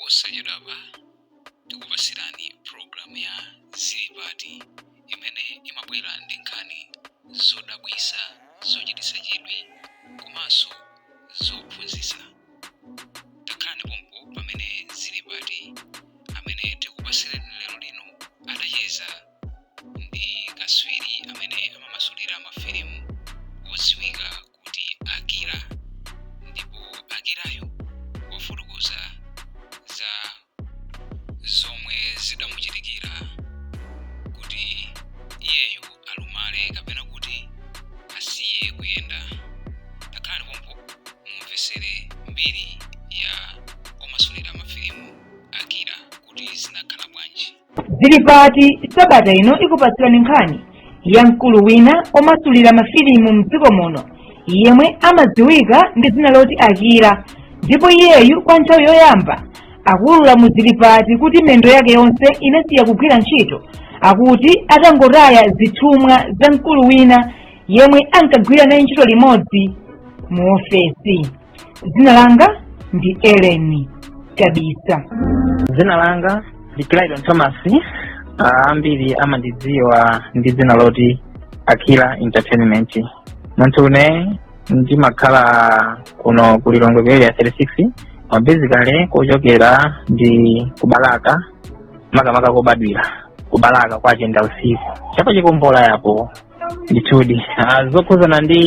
Posachedwapa tikupasirani programu ya Zilipati imene imabwera ndi nkhani zodabwisa, zochititsa chidwi komanso zophunzitsa. Takhalani pompo pamene Zilipati amene tikupasirani lero lino adacheza ndi kaswiri amene amamasulira mafilimu odziwika kuti Akira, ndipo Akirayo wafotokoza za zomwe zidamuchitikira kuti iyeyo alumale kapena kuti asiye kuyenda. Takhalani pompo mumvesere mbiri ya omasulira mafilimu Akira kuti zinakhala bwanji. Zilipati sabata ino ikupatsirani nkhani ya mkulu wina omasulira mafilimu mdziko muno yemwe amadziwika ndi dzina loti Akira, ndipo iyeyu kwa nthawi yoyamba akuwulula mu Zilipati kuti miyendo yake yonse inasiya kugwira ntchito, akuti atangotaya zithumwa za mkulu wina yemwe ankagwira naye ntchito limodzi mu ofesi. Dzina langa ndi Ellen Kabisa. Dzina langa ndi Clayton Thomas. Ambiri amandidziwa ndi dzina loti Akira Entertainment. Munthu une ndimakhala kuno ku Lilongwe ku Area 36, koma basically kochokera ndi ku Balaka, makamaka kobadwira ku Balaka kwa Chenda usiku chapachikombola yapo. Ndithudi, zokhuzana ndi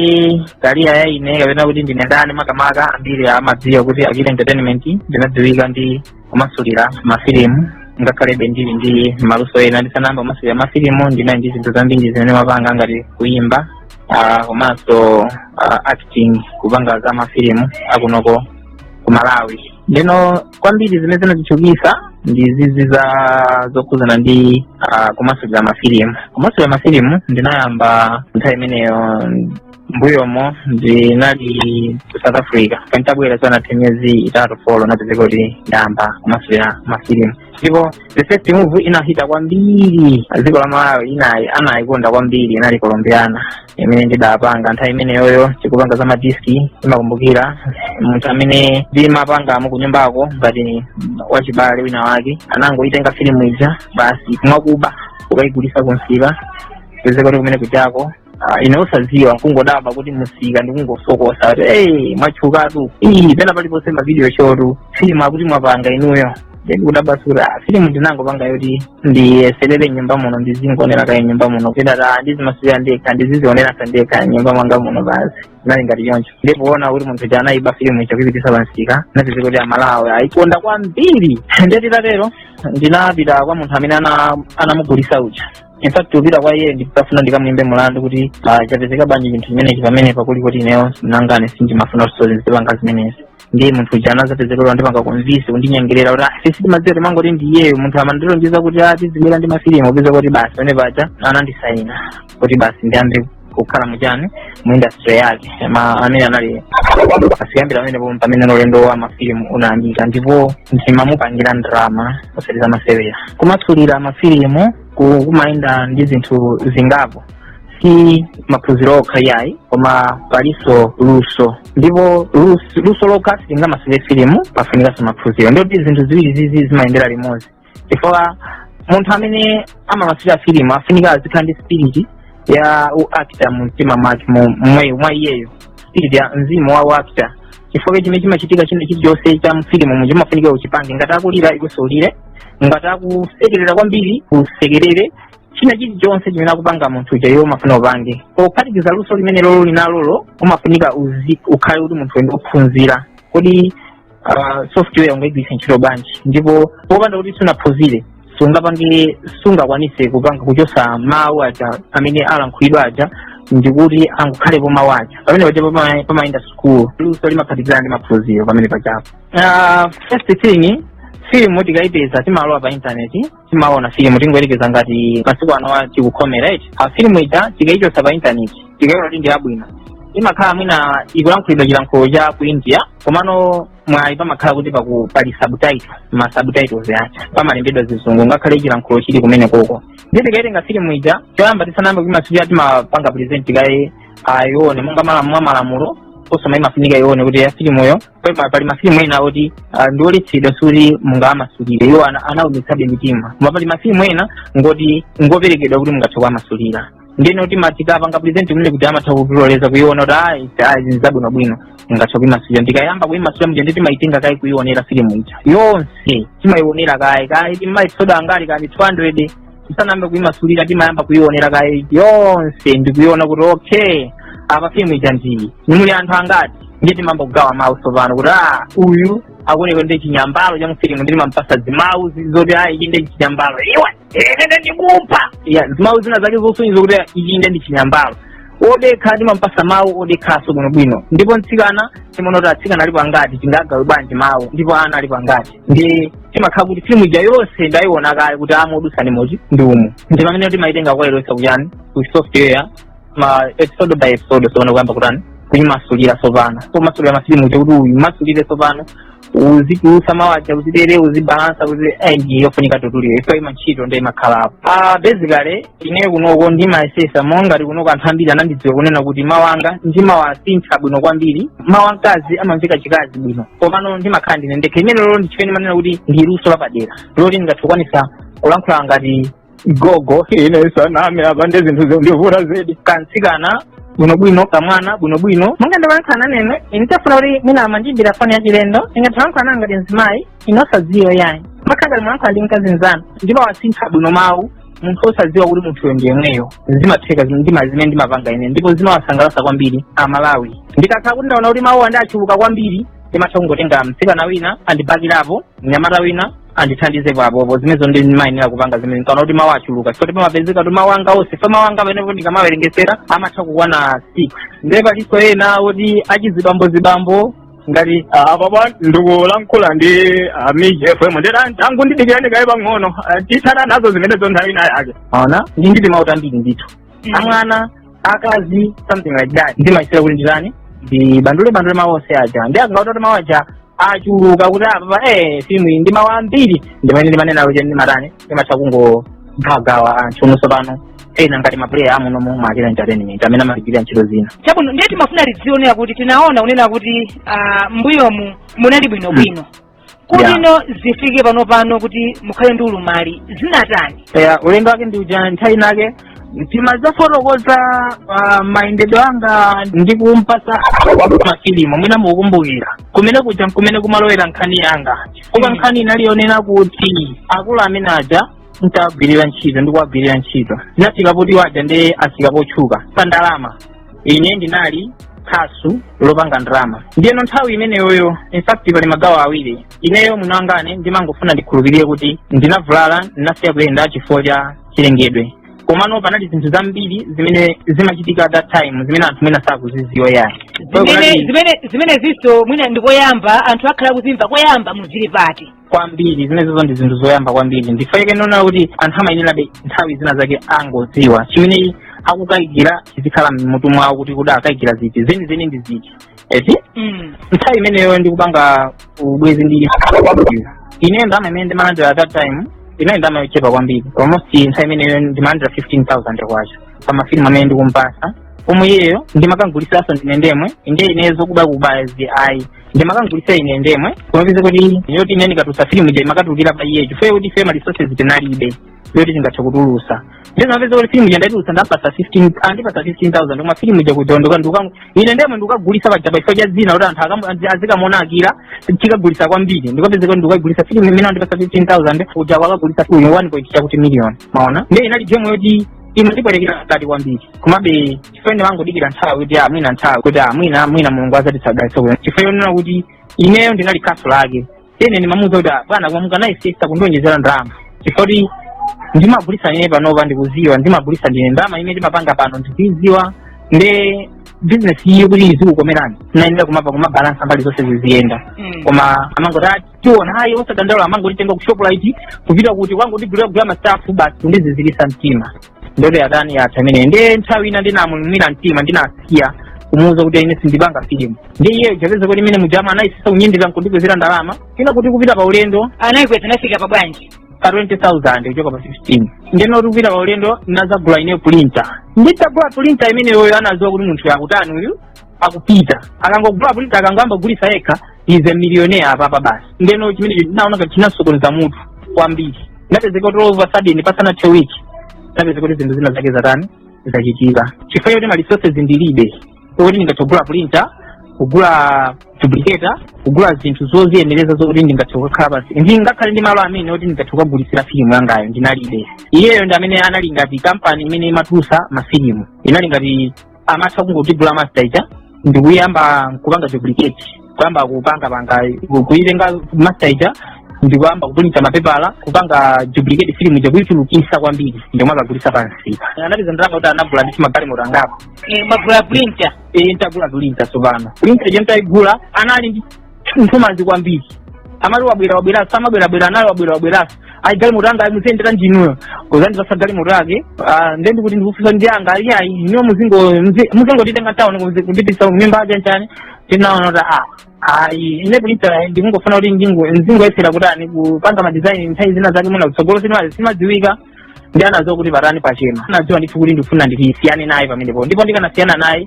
career ya ine kapena kuti ndine ndani, makamaka ambiri amadziwa kuti Akira Entertainment ndinadziwika ndi kumasulira mafilimu, ngakhalebe ndili ndi maluso ena. Ndisanayamba kumasulira mafilimu ndinali ndi zinthu zambiri zimene mapanga ngati kuyimba, komanso acting, kupanga za mafilimu akunoko ku Malawi. Ndeno kwambiri zimene zinatitchukisa ndi zizi za zokhuzana ndi kumasulira mafilimu. Kumasulira mafilimu ndinayamba nthawi imeneyo, mbuyomo ndinali ku South Africa. Pantabwera sanathe miyezi 3, 4, napezeka kuti ndayamba kumasulira mafilimu. Ndipo the first movie inahita kwambiri dziko la Malawi, inayi anayikonda kwambiri, inali Colombiana imene ndidapanga nthawi imeneyoyo tikupanga za madiski. Imakumbukira munthu amene ndimapangamo kunyumbako ngati wachibale wina wake anangoitenga filimu ija basi kumwakuba kukayigulisa kumsika. Pezeka kuti kumene kujako, ine usadziwa, nkungodabwa kuti musika ndikungosokosa kuti, "Hey, mwatchukatu, ii pena paliponse ma video shotu filimu akuti mwapanga inuyo." Ndikudabwa kuti, ah, filimu ndinangopanga yoti ndiyeserere nyumba muno, ndizingonera kaye nyumba muno, kuti ata ndizimasulira ndekha, ndizizioneranso ndekha nyumba mwanga muno. Basi, nali ngati choncho. Ndipoona kuti munthu uja anayiba filimu icho kuipitisa pansika, napezeka kuti Amalawi ayikonda kwambiri. Ndetitatero ndinapita kwa munthu amene anamugulisa uja. In fact, kupita kwa iye ndikafuna ndikamuyimbe mulandu kuti, chapezeka bwanji chinthu chimenechi pamene pakuli kuti ineyo nangane sindimafuna kuti zipanga zimenezi? Ndiye munthu uja anazapezeka kuti andipanga convince, kundinyengerera kuti, ah, sisi timadziwa, timangoti ndi iyeyo munthu amandilonjeza kuti, ah, tizibwera ndi mafilimu. Upeza kuti basi pamene paja anandisayina kuti basi ndiyambe kukhala muchani, mu industry yake. Ma amene anali asiyambira pamene pamene ulendo wa mafilimu unayambika, ndipo ndimamupangira ndalama osati zamasewera. Kumasulira mafilimu kumayenda ndi zinthu zingapo, si maphunziro okha yayi, koma palinso luso. Ndipo luso lokha silingamasule filimu, pafunikanso maphunziro. Ndikuti zinthu ziwiri zizi zimayendera limodzi, chifukwa munthu amene amamasula filimu afunika azikhala ndi spirit ya uactor mu mtima mwake, mwa iyeyo, spirit ya mzimu wa uactor, chifukwa chimene chimachitika china chilichonse cha mfilimu mu chimafunika uchipange. Ngati akulira, iwenso ulire. Ngati akusekerera kwambiri, usekerere. China chilichonse chimene akupanga munthu uja, iwe umafuna upange. Pophatikiza luso limene lolo linalolo, umafunika ukhale kuti munthu ndi ophunzira kodi software ungayigwiritsa ntchito bwanji. Ndipo popanda kuti sunaphunzire, sungapange, sungakwanise kupanga kuchosa mawu aja amene alankhulidwa aja ndikuti angokhalepo mawu aja. Pamene paja pamayenda school, luso limaphatikizana ndi maphunziro pamene pajapo. First thing, filimu tikayipeza timalowa pa internet, timaona filimu. Tingoyerekeza ngati masiku ano tikukhomera eti, filimu ija tikayichosa pa internet, tikayiona kuti ndi yabwino, imakhala mwina ikulankhulidwa chilankhulo cha ku India, komano mwayi pamakhala kuti pali subtitle, ma subtitles aja pamalembedwa zizungu ngakhale chilankhulo chili kumene koko. Ndiye tikaitenga filimu ija, choyamba tisanayambe kuimasulira timapanga present kaye ayione monga mwa malamulo. Customer imafunika ione kuti ya filimuyo, pali mafilimu ena oti ndioletsedwa, sikuti mungamasulire, iwo anaumitsabe mitima, koma pali mafilimu ena ngoti ngoperekedwa kuti mungathe kuwamasulira. Ndeno kuti tikapanga present kumene kuti amatha kutiloleza kuiona kuti ayi, ayi, zinthu zabwinobwino, mungathe kuimasulira. Ndikayamba kuimasulira muja, ndi timaitenga kayi kuionera filimu ija yonse, timaionera kayi kayi tima episode angati kani 200. Tisanayambe kuimasulira, timayamba kuionera kayi yonse ndikuiona kuti okay, apa filimu ija ndiyi, nimuli anthu angati. Ndiye timayamba kugawa mawu tsopano kuti ah, uyu akuoneka ndi chinyambalo cha mfilimu, ndi timampasa zimawu zoti ah, ichi ndi chinyambalo, iwe ine ndikupha ya zimawu zina zake zosonyeza kuti ichi ndi chinyambalo. Odekha timampasa mawu odekhaso bwinobwino. Ndipo mtsikana timaona kuti atsikana alipo angati, tingagawe bwanji mawu, ndipo ana alipo angati. Ndi timakhala kuti filimu ija yonse ndayiona kale kuti amodusani mochi ndi umu, ndi pamene timayitenga kukailowetsa kuchani, ku software, ma episode by episode. Sopano kuyamba kutani, kuyimasulira sopano, kumasulira mafilimu kuti uyu masulire sopano, uzitulusa mawaja, uzitere, uzibalansa kuti ndi yofunika tutorial ifo ima ntchito ndi imakhalapo. Basically ine kunoko ndimayesesa, mongati kunoko anthu ambiri anandidziwa kunena kuti mawu anga ndimawasintha bwino kwambiri. Mawu amkazi amamveka chikazi bwino, komano ndimakhala ndine ndekha. Imene lolo ndi chimene manena kuti ndi luso lapadera loti ndingathe kukwanisa kulankhula ngati gogo, ine saname apa ndi zinthu zindivuta zedi, kamtsikana bwinobwino, kamwana bwinobwino. Monga ndimalankhula nanene, ine tafuna kuti mwina amandiyimbira foni yachilendo, ingathalankhula nanu ngati mzimayi, ine osadziwa yayi, makhala ngati mulankhula ndi mkazi mzanu. Ndimawasintha bwino mawu, munthu osadziwa kuti munthuyo ndi yemweyo. Zimatheka, ndima zimene ndimapanga ine, ndipo zimawasangalatsa kwambiri Amalawi. Ndikakhala kuti ndaona kuti mawu andi achuluka kwambiri, ndimatha kungotenga mtsikana wina andibakirapo, mnyamata wina andithandizepo apopo. Zimenezo ndi ndimayenera kupanga zimene nkaona kuti mawu achuluka, chifukwa pamapezeka kuti mawu anga onse, fa mawu anga pamenepo ndikamawerengesera amatha kukwana 6. Ndiye palinso ena oti achizibambo zibambo ngati Apapa ndikulankhula ndi Mij FM, ndera tangundidikirani kaye pang'ono, tithana nazo zimenezo nthawi ina yake. Ona ndi mawu ambiri ndithu, amwana, akazi, something like that. Ndimayesera kuti nditani, ndibandule bandule mawu onse aja, ndi akangoti kuti mawu aja achuluka kuti apa filimu iyi ndi mawu ambiri, ndimene ndimanena kuti ndimatani, ndimatha kungogawagawa anthu unonso pano ena ngati ma player amuno mu Akira Entertainment amene amagwira ntchito zina. Chabwino, ndiye timafuna tidzionera kuti tinaona kunena kuti mbuyomu munali bwinobwino, kuti no zifike pano kuti mukhale ndi ulumali, zinatani? Ya, ulendo wake ndi uja. Nthawi inake timadzafotokoza mayendedwe anga ndi kumpasa mafilimu, mwina mukukumbukira kumene kuja kumene kumalowera nkhani yanga, chifukwa nkhani inali yonena kuti akulu amene aja ntagwirira ntchito ndi kuwagwirira ntchito, zinafika poti waja ndi afika potchuka pa ndalama, ine ndinali khasu lopanga ndalama. Ndiyeno nthawi imeneyoyo, in fact pali magawo awiri. Ineyo mwinangane ndimangofuna ndikhulupirire kuti ndinavulala, ndinasiya kuyenda chifukwa cha chilengedwe, komano panali zinthu zambiri zimene zimachitika at that time zimene anthu mwina sakuziziwa yayi. Zimene zinso mwina ndikoyamba anthu akhala kuzimva koyamba muzili pati. Kwambiri, zimenezozo ndi zinthu zoyamba kwambiri. Ndifaike nona kuti anthu amayenerabe nthawi zina zake angodziwa chimene akukayikira, chizikhala mmutu mwawo kuti kuda akayikira ziti, zenizeni ndi ziti, eti? Nthawi imeneyo ndikupanga ubwezi ndi ine, ndalama imene ndimalandira at that time inali ndalama yochepa kwambiri. Almost nthawi imeneyo ndimalandira 15,000 kwacha pa mafilimu amene ndikumpasa, pomwe iyeyo ndimakangulisanso ndine ndemwe. Ndiye ine zokuba kubazi ayi, ndimakangulisa ine ndemwe, kumapeza kuti yoti ine ndikatulutsa filimu ija imakatulukira pa iye, chifukwa kuti ife ma resources tinalibe yoti tingathe kutulusa. Ndiye mapeza kuti filimu ija ndaitulutsa, ndapasa 15, andipasa 15,000, koma filimu ija kuja nduka ine ndemwe ndikagulisa paja pa chifukwa cha dzina kuti anthu azikamuona Akira, chikagulisa kwambiri. Ndikapeza kuti ndikagulisa filimu imene andipasa 15,000 kuja wakagulisa uyu 1 point chakuti million, maona? Ndiye inali game yoti imandibwerekera mkati kwambiri, komabe chifukwa ndimangodikira nthawi kuti mwina nthawi kuti mwina Mulungu azatitsadalitsa kuno, chifukwa yonena kuti ineyo ndinali khasu lake. Ine ndimamuwuza kuti bwana, koma mukanayesesa kundionjezera ndalama, chifukwa kuti ndimagulisa ine panopa, ndikuziwa ndimagulisa ndine, ndalama imene ndimapanga pano ndikuiziwa, nde business iyi kuti izikukomerani nayenera kumapa kumabalansa mbali zonse ziziyenda. Koma amangoti tiona, hayi, osadandaula, amangotitenga ku Shoprite kupita kuti kwangotigulira kugula ma stuff basi, kundizizirisa mtima. Ndoto yatani, yatha imeneyo. Ndiye nthawi ina ndinamumira mtima, ndinasiya kumuwuza kuti ine sindipanga filimu. Ndiye iyeyo chapeza kuti imene mujama anayisisa kunyendera nkundikwezera ndalama ina kuti kupita pa ulendo. Anayikweza nafika pa bwanji? Pa 20,000 kuchoka pa 15. Ndeno kuti kupita pa ulendo nazagula ine printer. Nditagula printer imeneyoyo anaziwa kuti munthu yakutani uyu. Akupita akangogula printer, akangoyamba kugulisa yekha, is a millionaire apapa basi. Ndeno chimene ndinaona ngati chinasokoneza mutu kwambiri. Ndapezeka kuti all of a sudden, pasanathe week, ndapezeka kuti zinthu zina zake zatani, zachitika, chifukwa choti ma resources ndilibe kuti ndingathe kugula printer, kugula duplicator, kugula zinthu zoziyenereza zokuti ndingathe kukhala pansi, ndingakhale ndi malo amene oti ndingathe kukagulisira filimu yangayo, ndinalibe. Iyeyo ndi amene anali ngati kampani imene imatulutsa mafilimu, inali ngati amatha kungotigula master ija ndikuyamba kupanga duplicate, kuyamba kupanga panga, kuitenga master ija ndikuyamba kuprinta mapepala, kupanga duplicate film ija, kuichulukisa kwambiri, ndiomwe akagulisa pansika. Anapeza ndalama kuti anagula ndi magalimoto angapo. Mwagula printer? Eh, ntagula printer. Tsopano printer ija ntayigula, anali ndi nthumanzi kwambiri, amati wabwera wabweraso, amabwerabwera, anali wabwera wabweraso, ayi, galimoto anga muziyendera ndinuyo, kuzandipasa galimoto yake. Ah, nde ndikuti ndikufunsa ndi anga, ayi ayi, inuyo muzingotitenga town, kundipisa kunyumba chanchani. Tinaona kuti ah, ayi, ine printer ndikungofuna kuti ndingoyesera kuti ani kupanga ma design nthawi zina zake muna kutsogolo simadziwika. Ndi anadziwa kuti patani pachema, anadziwa ndithu kuti ndikufuna ndisiyane naye pamenepo. Ndipo ndikanasiyana naye,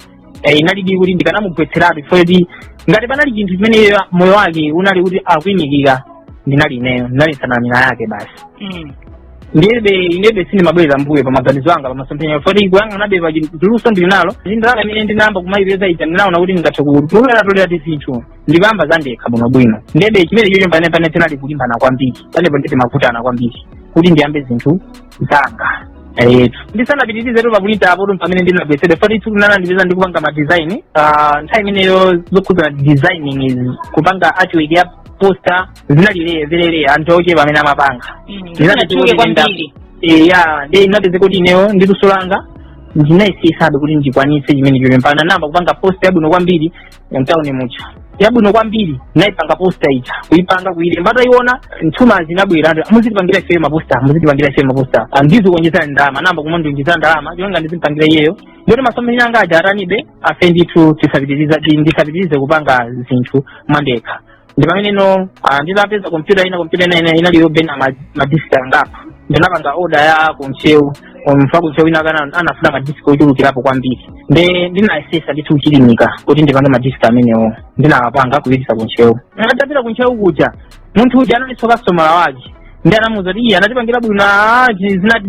inalidi kuti ndikanamugwetseratu, chifukwa kuti ngati panali chinthu chimene iye moyo wake unali kuti akuyimikira, ndinali ineyo, ndinali nsanamira yake basi. Ndiyebe inebe sindimabwerera mbuyo pa maganizo anga, pa masomphenya, foti kuyang'anabe pa luso ndili nalo. Ndalama imene ndinayamba kumayipeza ija, ndinaona kuti ndingathe kutolera tizinthu, ndikuyamba zandekha bwinobwino. Ndebe chimene chocho pane pane tinali kulimbana kwambiri panepo, nditi makutana kwambiri kuti ndiyambe zinthu zanga etu. Ndisanapitirize tu, paprinter apo pamene ndinagwetsedwa, foti tsiku linana ndipeza ndikupanga ma design. Ah, nthawi imeneyo zokhudzana designing is kupanga artwork ya poster zinali very rare, anthu ochepa amene amapanga. Zinatchuke kwambiri. Ya, ndi ndinapeza kuti ineyo ndi luso langa ndinayesisabe kuti ndikwanise chimene chocho, mpaka namba kupanga poster yabwino kwambiri mtawuni mucha, yabwino kwambiri. Naipanga poster ija, kuipanga, kuilemba, atayiona nthuma zinabwera, ati muzitipangira ifeyo maposter, muzitipangira ifeyo maposter, ndizikuonjezera ndalama. Namba kumandionjezera ndalama chonga ndizimpangira iyeyo. Ndoti masomphenya anga aja atanibe, afe ndithu, tisapitiriza, ndisapitirize kupanga zinthu mwandekha. Ndi pamene no nditapeza kompyuta ina, kompyuta ina inali yobena madiski angapo. Ndinapanga order ya kunchewu, mfa kunchewu ina kana anafuna madiski ochulukirapo kwambiri. Nde ndinayesesa ndithu kuchilimika kuti ndipange madiski amenewo, ndinawapanga kupitisa kunchewu. Atapita kunchewu kuja, munthu uja analinso kastomala wake, ndi anamuuza kuti iye anatipangira bwino,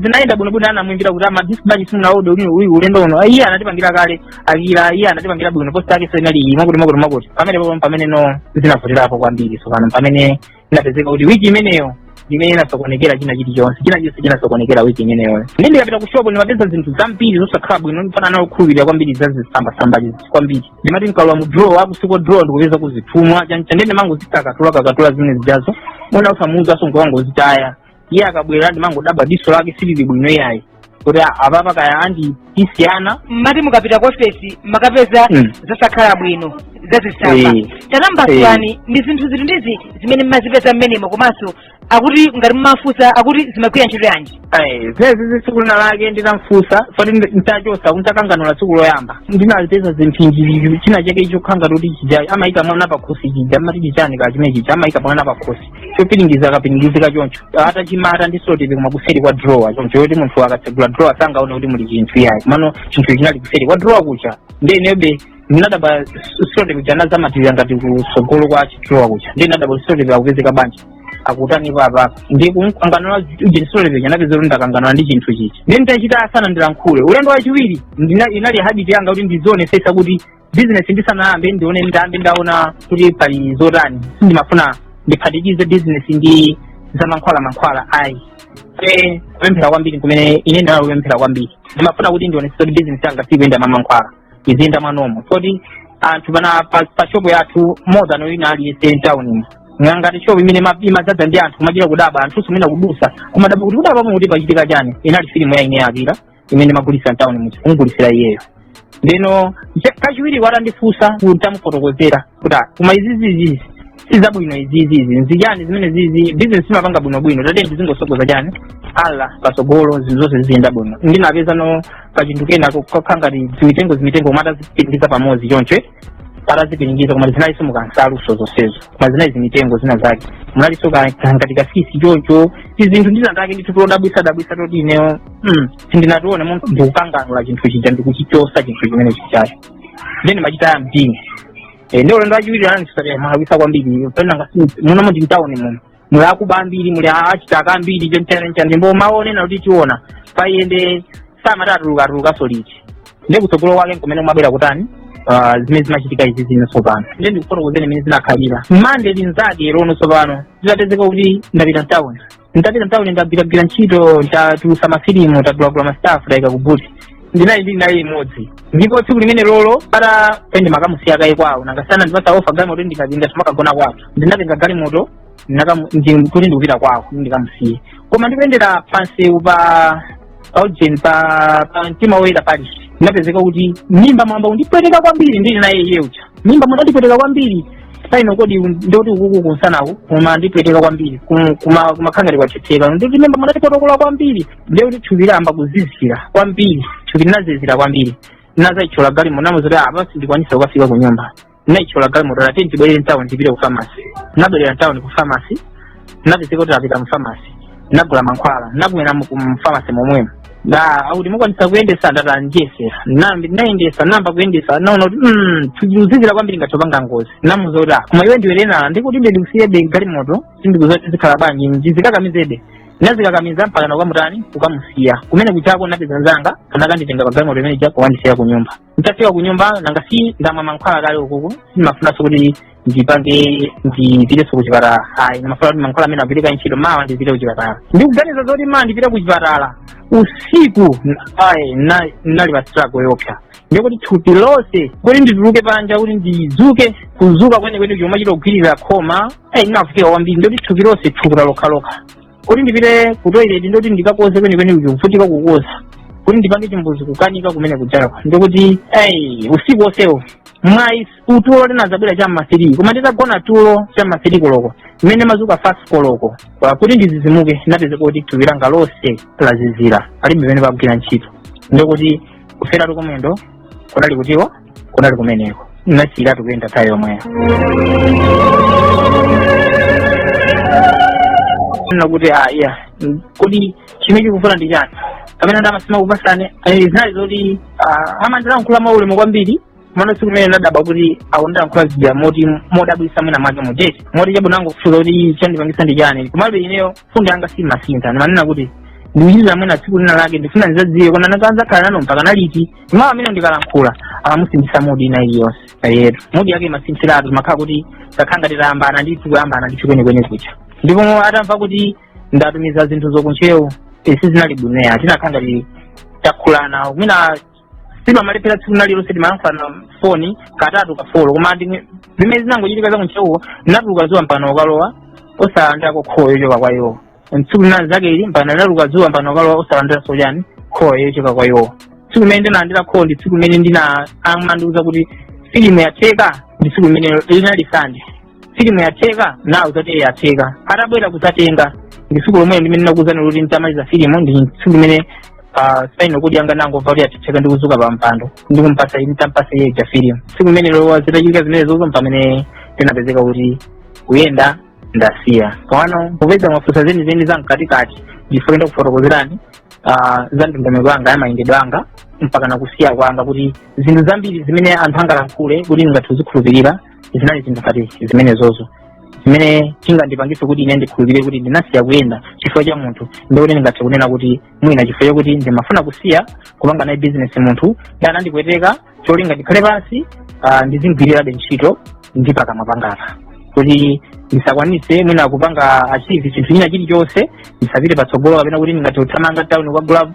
zinayenda bwino bwino. Anamuimbira kuti madiski bwanji simunaode uyu ulendo uno? Iye anatipangira kale Akira, iye anatipangira bwino, poster yake so inali iyi, mwakuti mwakuti mwakuti. Pamene pamene no zinavutirapo kwambiri. Tsopano pamene inapezeka kuti wiki imeneyo imene inasokonekera china chilichonse, china chilichonse chinasokonekera wiki imeneyo. Ndi ndikapita ku shop ndimapeza zinthu zambiri zosakhala bwino, ndifana nawo kukhulupirira kwambiri, zazisambasamba kwambiri. Ndimati nkalowa mu drawer, akusiko drawer, ndikupeza kuzithumwa chancha, ndene mangozikakatula kakatula zimene zijazo, mwina usamuuzaso, nkungozitaya. Iye akabwera ndimangodabwa diso lake silili bwino iyayi, kuti apapa kaya andi tisiyana. Mmati mukapita ku ofesi makapeza zasakhala bwino, zazitsamba? Tatambasulani, ndi zinthu ziti ndi ziti zimene mmazipeza mmenemo, komanso akuti ngati mumafunsa akuti zimagwira ntchito yanji? Zezi tsiku lina lake ndinamfunsa, foti ntachosa ntakanganula tsiku loyamba, ndinazipeza zinthu china chake chokhanga kuti chija amayika mwana pakhosi chija, amati chichani ka chimene chija amayika mwana pakhosi, chopiringiza, akapiringizika choncho, atachimata ndi sellotape, koma kuseri kwa drawer choncho, yoti munthu akatsegula drawer sangaone kuti muli chinthu iyayi. Komano chinthu chinali kuseri kwa drawer kucha. Ndi inebe ndinadabwa, sellotape kuja anazamatirira ngati kusogolo kwa chidrawer kucha. Ndi ndinadabwa kuti sellotape akupezeka bwanji, akutani papa? Ndi kumkanganula uje sellotape, anapeza kuti ndakanganula ndi chinthu chichi. Ndi nditachita asana ndilankhule ulendo wachiwiri, inali habit yanga kuti ndizionesesa kuti business ndisanayambe ndione, ndambe ndaona kuti pali zotani. Sindimafuna ndiphatikize business ndi zamankhwala mankhwala ayi. Kupemphera kwambiri kumene ine ndinali kupemphera kwambiri, ndimafuna kuti ndionesese kuti business yanga sikuyenda mwa mankhwala, iziyenda mwanomo, kodi anthu pana pa shop yathu more than wina aliyense mtown, ngati shop imene imadzadza ndi anthu, kumachita kudaba anthu mwina kudusa kumadaba kuti kudaba kuti pachitika chani. Inali filimu ya ine Akira imene magulisa mtown muja, kumugulitsira iyeyo. Ndeno kachiwiri watandifunsa, ntamufotokozera kuti koma izizizizi sizabwino, izizizi nzichani zimene zizi, business imapanga bwinobwino, tate ndizingosogoza chani Allah pasogolo, zinthu zonse ziziyenda bwino. Ndinapeza no kachinthu kena kakha ngati zimitengo zimitengo, koma atazipiringiza pamodzi choncho, atazipiringiza, koma zinalinso mukansaluso zonsezo, koma zinali zimitengo zina zake, munalinso ngati kasisi choncho, tizinthu ndinatake ndithu todabwisa dabwisa toti ineyo sindinatione. Munthu ndikukanganula chinthu chija, ndikuchichosa chinthu chimene chichacho. Then ndimachitaya mtini. Ndi ulendo wachiwiri anandifunsa, "Mwalakwisa kwambiri, pena ngasi muno mundi mtawuni muno muli akuba ambiri, muli achitaka ambiri, chonchana." Ndipo maonena kuti tiona payende samatatuluka liti. Ndi kutsogolo kwake nkumene kumabwera kutani, zimene zimachitika izi zino tsopano. Ndi ndikufotokozeni imene zinakhalira mande linzake lono. Tsopano zitapezeka kuti ndapita mtawuni, ndapita mtawuni, ndagwiragwira ntchito, ndatulusa mafilimu, tagulagula ma stuff, tayika ku boot. Ndinali ndili naye imodzi, ndipo tsiku limene lolo pata ende makamusiya kaye kwawo. Nangasana ndipasa offer galimoto, ndikapinda timakagona kwathu. Ndinatenga galimoto kuti ndikupita kwawo kuti ndikamusiye, koma ndikuyendera pansewu pa Augen pa Mtima Woyera Parish, ndinapezeka kuti mimba mwamba undipweteka kwambiri. Ndili naye iye uja, mimba mwandipweteka kwambiri, spinal cord ndoti ukuku kunsanaku koma ndipweteka kwambiri, kumakhangati kwathetheka. Ndoti mimba mwandatipotokola kwambiri, ndikuti thupi lamba kuzizira kwambiri, thupi linazizira kwambiri. Nazayichola galimoto, namuzoti apa sindikwanisa kukafika ku nyumba. Nayichola galimoto, ati ndibwerere mtown, ndipite ku pharmacy. Nabwerera mtown ku pharmacy, napezeka kuti apita mu pharmacy, nagula mankhwala, nabwera mu pharmacy momwemo. Da akuti, "Mukwanisa kuyendesa?" Ndati, "Ndiyesera." Nayendesa, namba kuyendesa, naona kuti kuzizira kwambiri, ngatopanga ngozi. Namuza kuti, "Ah, koma iwe ndiwerenala, ndikuti inde ndikusiyebe galimoto, sindikuzoti zikhala bwanji, ndizikakamizebe." Nazikakamiza mpaka nakukamutani, kukamusiya kumene kuchako. Napeza nzanga anakanditenga pa galimoto imene ija kukandisiya ku nyumba. Ntafika ku nyumba, nanga si ndamwa mankhwala kale ukuku, simafunanso kuti ndipange ndipitenso ku chipatala, ayi. Ndimafuna kuti mankhwala amene agwirika ntchito, mawa ndipite ku chipatala. Ndikuganiza zoti mawa ndipite ku chipatala usiku, ayi, nali pa struggle yopsa. Ndikuti thupi lonse, kuti ndituluke panja, kuti ndidzuke, kuzuka kwenikweni chomwe chita kugwirira khoma, ayi, ndinavutika kwambiri. Ndikuti thupi lonse thukuta lokhalokha. Kuti ndipite ku toilet, ndoti ndikakoze kwenikweni kuvutika kukoza, kuti ndipange chimbuzi kukanika kumene kujako. Ndikuti ayi, usiku onsewo mwayi utulo tinazabwera cham'ma 3, koma nditagona tulo cham'ma 3 koloko, mmene mazuka 5 koloko kuti ndizizimuke, ndapeza kuti thupi langa lonse lazizira, palibe pamene pagwira ntchito. Ndikuti kuferatu kumwendo kunali kutiwo, kunali kumeneko. Nasiyiratu kuyenda nthawi yomweyo. Nakuti, "Ah, iya, kodi chimene chikufuna ndi chani kapena ndamasima kupasani?" Zinali zoti amandilankhula maulemu kwambiri. Mwana tsiku limene ndadabwa kuti akundilankhula zija moti modabwisa, mwina mwake mujeti moti chabu nangofuza kuti chandipangisa ndi chani. Komabe ineyo fundo yanga simasintha, ndimanena kuti ndikuchitira mwina tsiku lina lake ndifuna ndizadziwe kona nakazakhala nano mpaka naliti. Mawu amene ndikalankhula amamusindisa mood ina iliyonse yetu, mood yake imasinthiratu, zimakhala kuti takhala ngati tayambana ndithu, kuyambana ndithu kwenikweni kucha. Ndipo atamva kuti ndatumiza zinthu zokuntchewu, sizinali bwino, tinakhala ngati takhulana mwina simamalephera tsiku lililonse, timayankhulana foni katatu ka four. Koma zimene zinangochitika zakuntchewuko, natuluka zuwa mpano ukalowa osalandirako call yochoka kwa iwo. Tsiku lina zake ili mpano natuluka zuwa mpano ukalowa osalandiranso chani, call yochoka kwa iwo. Tsiku limene ndinalandira call ndi tsiku limene ndina amandiuza kuti filimu yatheka, ndi tsiku limene linali Sande. Filimu yatheka, nawo zati yatheka, atabwera kuzatenga ndi tsiku lomwe limene ndinakuuzani kuti nditamaliza filimu, ndi tsiku limene spinal cord yanga nangomva kuti yatheka, ndikuzuka pa mpando, ndikumpasa, nditampasa iye filimu. Tsiku limene lowa zitachitika zimene zozo, pamene ndinapezeka kuti kuyenda ndasiya. Pano popeza mwafunsa zenizeni za mkatikati, ndifuna kufotokozerani za ndondomeko yanga ya mayendedwe anga mpaka nakusiya kwanga, kuti zinthu zambiri zimene anthu angalankhule kuti ndingathe kuzikhulupirira zinali zinthu ngati zimenezozo zimene chingandipangitse kuti ine ndikhulupirire kuti ndinasiya kuyenda chifukwa cha munthu. Ndikuti ndingathe kunena kuti mwina chifukwa chakuti ndimafuna kusiya kupanga naye business munthu, ndi anandipweteka, cholinga ndikhale pansi, ndizingwirirabe ntchito ndi pakamwa pangapa, kuti ndisakwanise mwina kupanga achieve chinthu china chilichonse, ndisapite patsogolo, kapena kuti ndingathe kuthamanga town kukagula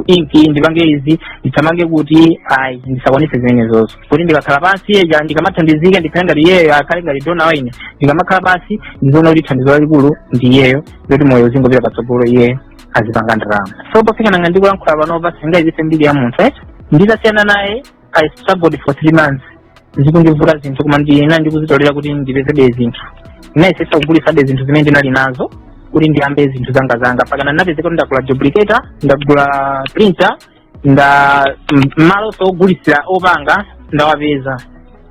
inki, ndipange izi, ndithamange kuti ayi, ndisakwanise zimenezozo. Kuti ndikakhala pansi eja, ndikamathandizika, ndikhale ngati iyeyo, akhale ngati donor wa ine. Ndikamakhala pansi ndizoona kuti thandizo lalikulu ndi iyeyo, ndoti moyo uzingopita patsogolo, iyeyo azipanga ndalama. So pofika nanga ndikulankhula panopa, singayipise mbiri ya munthu, eh? Nditasiyana naye, I struggled for 3 months, zikundivuta zinthu, koma ndina ndikuzitolera kuti ndipezebe zinthu. Ndinayesesa kugulisabe zinthu zimene ndinali nazo kuti ndiyambe zinthu zanga zanga, pakana ndinapezeka kuti ndagula duplicator, ndagula printer, nda malo ogulisira opanga ndawapeza.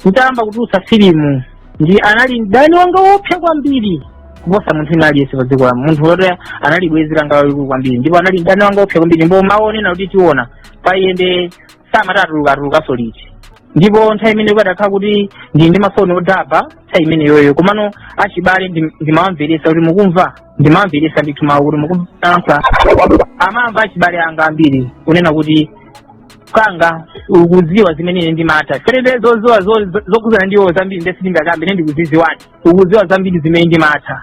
Nditayamba kutulutsa filimu, ndi anali mdani wanga wopsa kwambiri kuposa munthu ina aliyense pa dziko la munthu woti anali bwenzi langa lalikulu kwambiri, ndipo anali mdani wanga wopsa kwambiri. Ndipo mawu onena kuti tiona payende samatatuluka atulukaso liti. Ndipo nthawi imene kukadakhala kuti ndili ndi mafoni odaba nthawi imeneyoyo, komano achibale ndimawamveresa kuti mukumva, ndimawamveresa ndithu mawu kuti mukumva, amamva achibale anga ambiri kunena kuti kanga ukudziwa zimene ine ndimatha ferete zoziwa zokhuzana ndiwo zambiri, nde sindingakambe, ine ndikuziziwani, ukudziwa zambiri zimene ndimatha,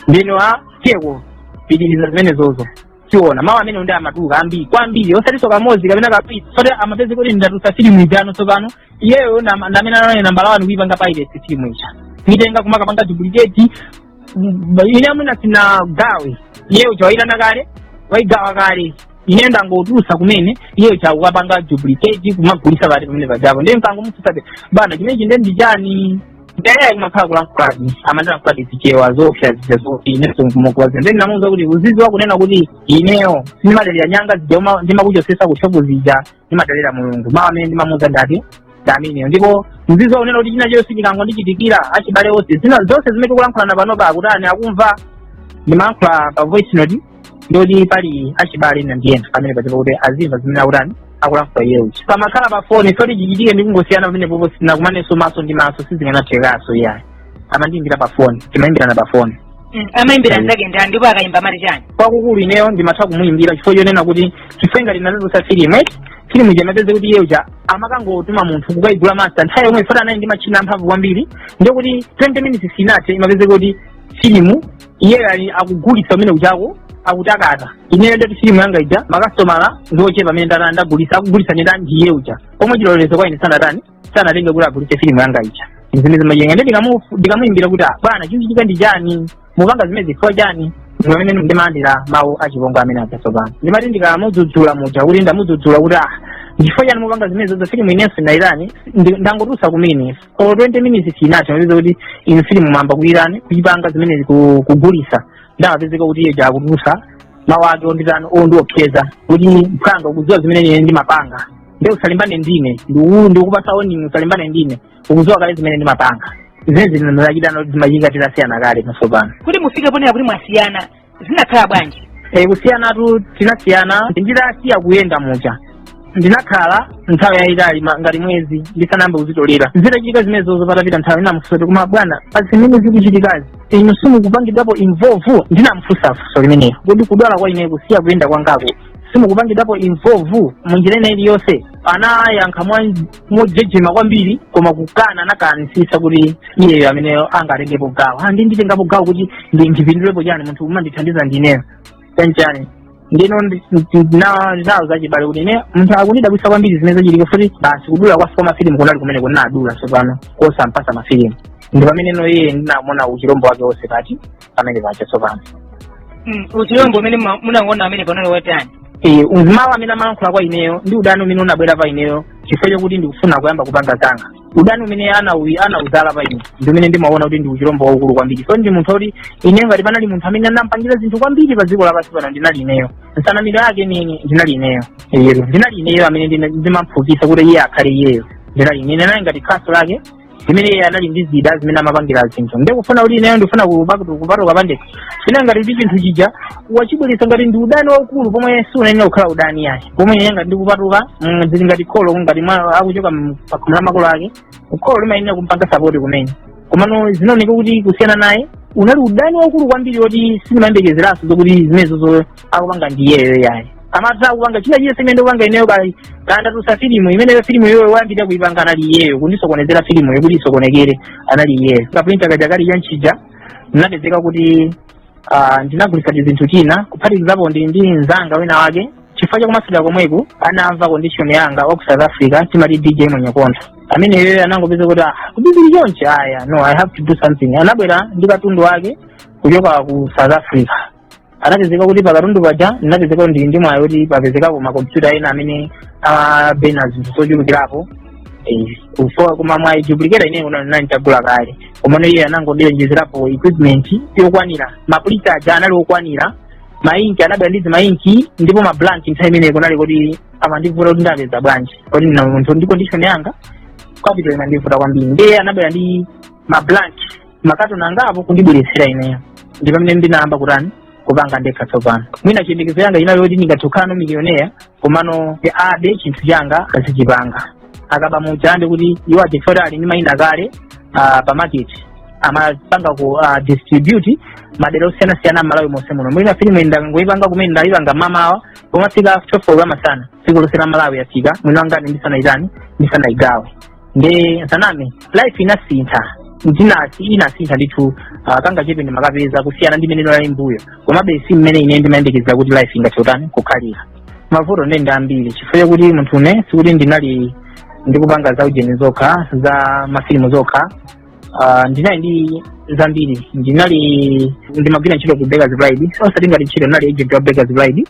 ndino a tiyeko pitiriza zimene zozo tiona. Mawu amene ndi amatuluka ambiri kwambiri, osatinso kamodzi kapena kawiri, soti amapeza kuti ndatulutsa filimu ijano. Tsopano iyeyo ndamene anali nambala 1 kuipanga pirate filimu ija, kuitenga kumakapanga duplicate. Ine amwina sinagawe, iyeyo chawayitana kale, wayigawa kale. Ine ndangotulutsa kumene, iyeyo chakukapanga duplicate kumagulisa pati pamene pajapo. Ndiye mkangomufunsabe, bwana, chimenechi nde ndi chani? Ndiye kumakhala kulankhuladi, amandilankhuladi zichewa zoopsa zija zoti inenso nkumakuwaza. Ndiye ndinamuwuza kuti uziziwa kunena kuti ineyo sindimadalira nyanga zija, ndimakuchosesa ku shopu zija, ndimadalira Mulungu. Mawu amene ndimamuwuza ndati ndameneyo. Ndipo uziziwa kunena kuti china chonse chikangondichitikira, achibale onse, zina zonse zimene tikulankhulana panopa akutani, akumva. Ndimalankhula pa voice note ndoti pali achibale ena ndi ena pamene pajapo kuti azimva zimene akutani, akulankhula iye uja. Pamakhala pa foni, soti chichitike ndikungosiyana pamene popo, sinakumanenso maso ndi maso, sizikanathekanso iyayi. Amandiyimbira pa foni, timayimbirana pa foni. Amayimbira nzake ndani, ndipo akayimba amati chani? Kwakukulu ineyo ndimatha kumuyimbira, chifukwa chonena kuti chifukwa ngati ndatulutsa filimu eti, filimu ija imapeza kuti iye uja amakangotuma munthu kukayigula master nthawi yomwe fota anali ndi machina amphamvu kwambiri, ndiye kuti 20 minutes sinathe imapeza kuti filimu iyeyo ali akugulitsa umene uchako akutakata. Ineyo ndati filimu yanga ija makasitomala ndiochepa amene ndata ndagulitsa, akugulitsa ndenda ndiye uja, pomwe chilolezo kwa ine sanatani, sanatenge kuti agulitse filimu yanga ija. Zimene zimayenga ndi ndikamuyimbira kuti, "Ah, bwana, chikuchitika ndi chani? Mupanga zimene zifukwa chani?" Ndi pamene ndimalandira mawu achipongwe amene aja. Tsopano ndimati ndikamudzudzula muja kuti ndamudzudzula kuti, ah, chifukwa chani mupanga zimene zozo? Filimu inenso ndayitani, ndangotulutsa kumene, olo 20 minutes sinathe, mapeza kuti inu filimu mwamba kuyitani, kuyipanga zimene kugulisa. Ndamapezeka kuti iye akutulutsa mawu ake onditani, ondiopseza kuti, mphwanga, ukudziwa zimene ine ndimapanga, nde usalimbane ndine, ndikupasa warning, usalimbane ndine, ukudziwa kale zimene ndimapanga. Zimene zinachitano zimachitika titasiyana kale tsopano. Kuti mufike ponena kuti mwasiyana, zinakhala bwanji? E, kusiyanatu tinasiyana nditasiya kuyenda muja. Ndinakhala nthawi yayitali ngati mwezi ndisanayambe kuzitolera. Zitachitika zimenezozo, patapita nthawi ndinamufunsa kuti, koma bwana, pa zimene zikuchitikazi inu simukupangidwapo involve? Ndinamufunsa funso limenelo kuti kudwala kwa ine, kusiya kuyenda kwangako, simukupangidwapo involve munjira ina iliyonse? Anayankha mojejema kwambiri, koma kukana, anakanisisa kuti iyeyo ameneyo angatengepo gawo. Ah, ndi nditengapo gawo kuti ndipindulepo chani? Munthu umandithandiza ndineyo, chanchani? Ndino ndinawuza achibale kuti ine munthu akundidabwisa kwambiri zimene zachitika, futi basi kudula kwa mafilimu kunali kumene kunadula tsopano kosampasa mafilimu. Ndi pamene no iye ndinamona uchilombo wake wonse pati pamene paja tsopano. Uchilombo umene munaona amene panali wotani? Eh, mawu amene amalankhula kwa ineyo ndi udani umene unabwera pa ineyo chifukwa chokuti ndikufuna kuyamba kupanga zanga, udani umene anauzala pa ine ndi umene ndimaona kuti ndi uchilombo waukulu kwambiri. So ndi munthu kuti ine ngati panali munthu amene anampangira zinthu kwambiri pa dziko lapansi pano, ndinali ineyo. Nsanamiro yake nini ndinali ineyo. Ero ndinali ineyo amene ndimamphukisa kuti iye akhale iyeyo. Ndinali ine, ndinali ngati khasu lake zimene iye anali ndi zida zimene amapangira zinthu. Ndiye kufuna kuti ineyo ndifuna kupatuka pandekha, ine ngati kuti chinthu chija wachibweretsa ngati ndi udani waukulu, pomwe siunayenera kukhala udani yayi. Pomwe ine ngati ndikupatuka, zili ngati kholo, ngati akuchoka pakhomo la makolo ake, kholo limayenera kumpanga support kumene. Komano zinaoneka kuti kusiyana naye unali udani waukulu kwambiri woti sindimayembekezeranso zokuti zimenezozo akupanga ndi iyeyo yayi. Amatha kupanga china chilichonse imene ndikupanga ineyo, kali kandatulutsa filimu imeneyo, filimu iyoyo wayambirira kuipanga anali iyeyo, kundisokonezera filimu iyo kuti isokonekere anali iyeyo. Kaprinta kaja kali chanchija, ndinapezeka kuti ndinagulitsa tizinthu tina, kuphatikizapo ndi mzanga wina wake, chifukwa chakumasulira komweku anamva condition yanga, wa ku South Africa, timati DJ Mwenyekontho. Ameneyo anangopeza kuti, ah, kubizili chonchi, aya, no, I have to do something. Anabwera ndi katundu wake kuchoka ku South Africa. Anapezeka kuti pakatundu paja ndinapezeka kuti ndili ndi mwayi kuti papezekapo makompyuta ena amene amabena zinthu zochulukirapo. Koma mwayi duplicator ineyo unali nditagula kale, komano iye anangondionjezerapo equipment yokwanira. Maprinter aja anali okwanira, mainki anabwera ndi zimainki, ndipo mablank nthawi imeneyo kunali kuti amandivuta kuti ndapeza bwanji, kuti ndina munthu ndi condition yanga, capital imandivuta kwambiri. Ndiye anabwera ndi mablank makatoni angapo kundibweretsera ineyo. Ndi pamene ndinayamba kutani, kupanga ndekha tsopano. Mwina chiyembekezo yanga inali yoti ndingathe kukhala no millionaire, komano abe chinthu changa azichipanga. Akaba muja ndi kuti iwo achifukwa ali ndi mayina kale pa market, amapanga ku distribute madera osiyanasiyana m'Malawi monse muno. Mwina filimu ndangoyipanga kumene ndayipanga mamawa, pomafika 12 masana dziko lonse la Malawi yafika, mwina wangati ndisanaitani, ndisanayigawe. Ndi saname, life inasintha, ndinasi inasintha ndithu. Kangachepe ndimakapeza kusiyana ndi mmene inali mbuyo, komabe si mmene ine ndimayembekeza kuti life ingathe kutani, kukhalira. Mavuto ndi ambiri chifukwa chakuti munthu une sikuti ndinali ndikupanga za ujeni zokha, za mafilimu zokha. Ndinali ndi zambiri. Ndinali ndimagwira ntchito ku Bakers Pride, osati ngati ntchito, ndinali agent wa Bakers Pride.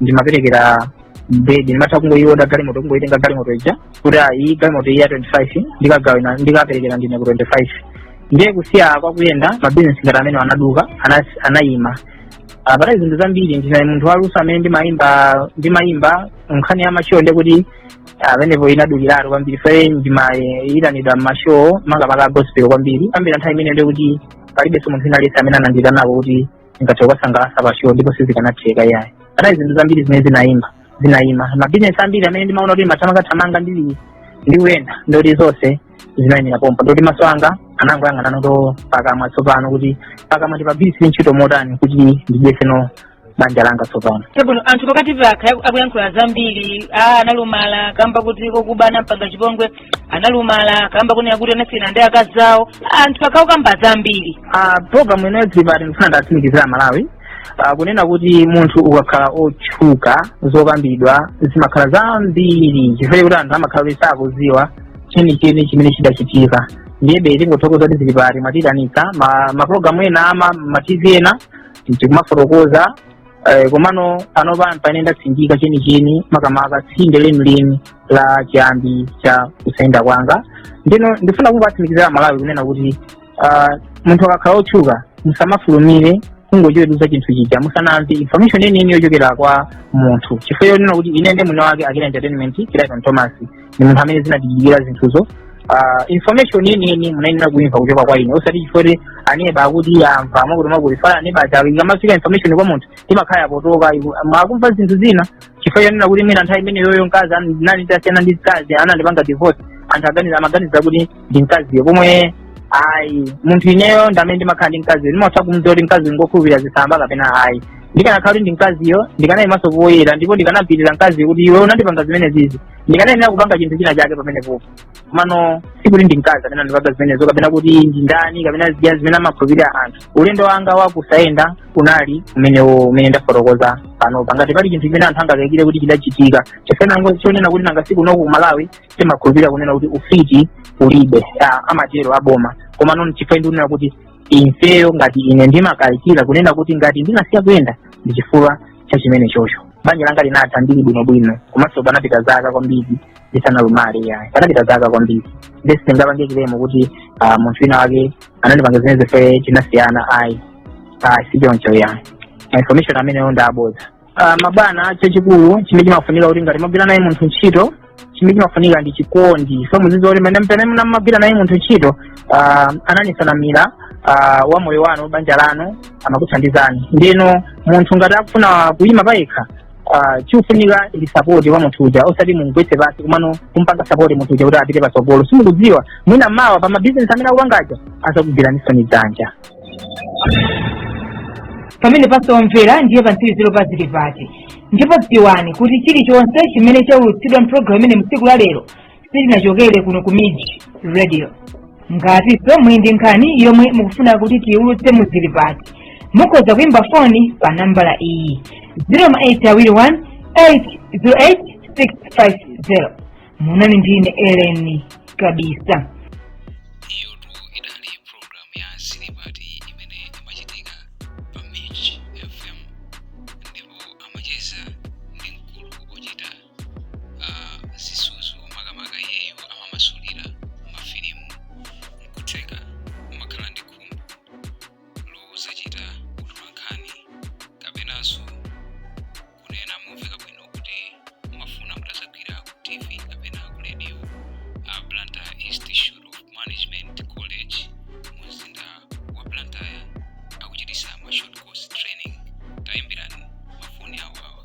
Ndimaperekera bread, ndimatha kungoyiorder galimoto, kungoyitenga galimoto ija kuti iyi galimoto iyi ya 25 ndikagawina, ndikaperekera ndine ku 25. Ndiye kusiya kwakuyenda, mabizinesi ngati amene anaduka, anayima. Panali zinthu zambiri. Ndine munthu waluso amene ndimayimba nkhani ya mashow, ndiye kuti amenepo inaduliratu kwambiri. Fe ndimayitanidwa mmashow, makamaka gospel kwambiri kwambiri. Nthawi imene ndiye kuti palibenso munthu wina aliyense amene anandiyitanako kuti ndingathe kukasangalatsa pa show, ndipo sizikanatheka iyayi. Panali zinthu zambiri zimene zinayima. Mabizinesi ambiri amene ndimaona kuti mathamangathamanga ndili ndikuyenda, ndoti zonse zinayimira pompo. Ndoti maso anga anangoyang'ana noto pakamwa tsopano, kuti pakamwa ndipagwiritsire ntchito motani kuti ndidyeseno banja langa tsopano. Chabwino, anthu pakati pakha akuyankhula zambiri. A analumala kamba kuti kokuba anampanga chipongwe, analumala kamba kunena kuti anasiyana ndi akazawo. Anthu akhaukamba zambiri. Program ino Zilipati, ndifuna ndatsimikizira Malawi kunena kuti munthu ukakhala otchuka, zokambidwa zimakhala zambiri chifukwa kuti anthu amakhala kuti sakuziwa chenicheni chimene chidachitika. Ndiyebe tingothokoza kuti Zilipati mwatiyitanitsa mapulogalamu ena ama ma TV ena tikumafotokoza. Komano panopa pamene ndatsindika chenicheni, makamaka tsinde lenileni la chiyambi cha kusayenda kwanga, ndino ndifuna kungoatsimikizira Malawi kunena kuti munthu akakhala otchuka, musamafulumire kungochiweruza chinthu chija musanamve information yeniyeni yochokera kwa munthu, chifukwa chonena kuti ine ndi mwini wake Akira Entertainment, Clayton Thomas, ndi munthu amene zinatichitikira zinthuzo. Information yeniyeni munayenera kuimva kuchoka kwa ine, osati chifukwa kuti aneba akuti amva mwakuti mwakuti. Fala aneba aja ikamafika information kwa munthu imakhala yapotoka, akumva zinthu zina chifukwa chonena kuti mwina nthawi imeneyoyo mkazi nali ndasiyana ndi mkazi, anandipanga divorce. Anthu aganiza, amaganiza kuti ndi mkaziyo, pomwe ayi. Munthu ineyo ndamene ndimakhala ndi mkaziyo, ndimatha kumdziwa kuti mkazi ngokhulupirira zitsamba kapena ayi. Ndikanakhala kuti ndi mkaziyo, ndikanayimanso poyera ndipo ndikanampitira mkaziyo kuti iwe unandipanga zimene zizi, ndikanayenera kupanga chinthu china chake pamenepopo. Komano sikuti ndi mkazi amene andipanga zimenezo, kapena kuti ndi ndani, kapena zija zimene amakhulupirira anthu. Ulendo wanga wakusayenda unali umenewo umene ndafotokoza panopa. Ngati pali chinthu chimene anthu angakayikire kuti chidachitika, chifukwa chonena kuti nanga siku noku ku Malawi timakhulupirira kunena kuti ufiti ulibe, amatero aboma. Komano chifukwa ndikunena kuti ifeyo ngati ine ndimakayikira kunena kuti ngati ndinasiya kuyenda ndi chifukwa cha chimene chocho. Banja langa linatha ndili bwinobwino, komanso panapita zaka kwambiri ndisanalumale yayi, panapita zaka kwambiri. Ndiye sindingapange claim kuti munthu wina wake anandipanga zimene ife tinasiyana, ayi, ayi, sichoncho yayi. Information ameneyo ndi abodza. Mabwana, chachikulu chimene chimafunika kuti ngati mwagwira naye munthu ntchito, chimene chimafunika ndi chikondi. So muzidziwa kuti pamene munamagwira naye munthu ntchito, ananisanamira wa moyo wanu, banja lanu, amakuthandizani. Ndeno munthu ngati akufuna kuyima payekha, chikufunika ndi support kwa munthu uja, osati mumugwetse pasi, komano kumpanga support munthu uja kuti apite patsogolo. Simukudziwa, mwina mawa pa mabizinesi amene akupangaja azakugwiraninso dzanja. Pamene pasomvera ndiye pamtsiriziro pa Zilipati. Ndipo dziwani kuti chilichonse chimene chaulutsidwa mpulogalamu imene mtsiku la lero sichinachokere kuno ku Mij Radio. Ngatinso muli ndi nkhani yomwe mukufuna kuti tiyiulutse mu Zilipati, mukhoza kuimba foni pa nambala iyi: 0821 808 650. Munali ndine Ellen Kabisa. Iyotu idali programu ya Zilipati imene imachitika pa Mij FM, ndipo amacheza ndi mkulu ochita zisudzo, makamaka iyeyo amamasulira mafilimu. Nkutheka umakhala ndi khumbo lozachita utolankhani, kapenanso kunena momveka bwino kuti mumafuna mutazagwira ku TV kapena ku radio. A Blantyre Institute of Management College mu mzinda wa Blantyre akuchitisa ma short course training. Tayimbirani mafoni awo awa.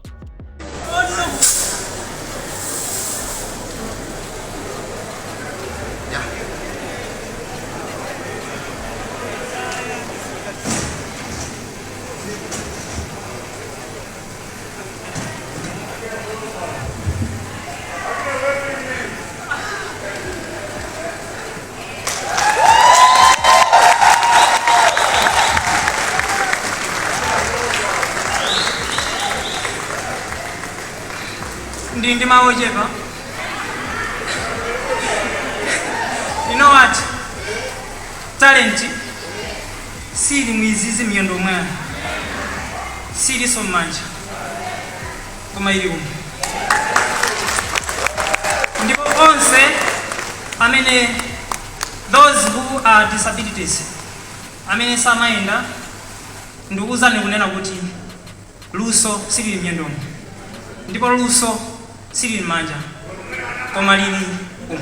Ndili ndi mawu ochepa. You know what, talent sili mwizizi miyendo mwanu, silinso m'manja, koma ili umu. Ndipo onse amene, those who are disabilities, amene samayenda, ndikuwuzani kunena kuti luso silili myendomo, ndipo luso silili m'manja, koma lili umu.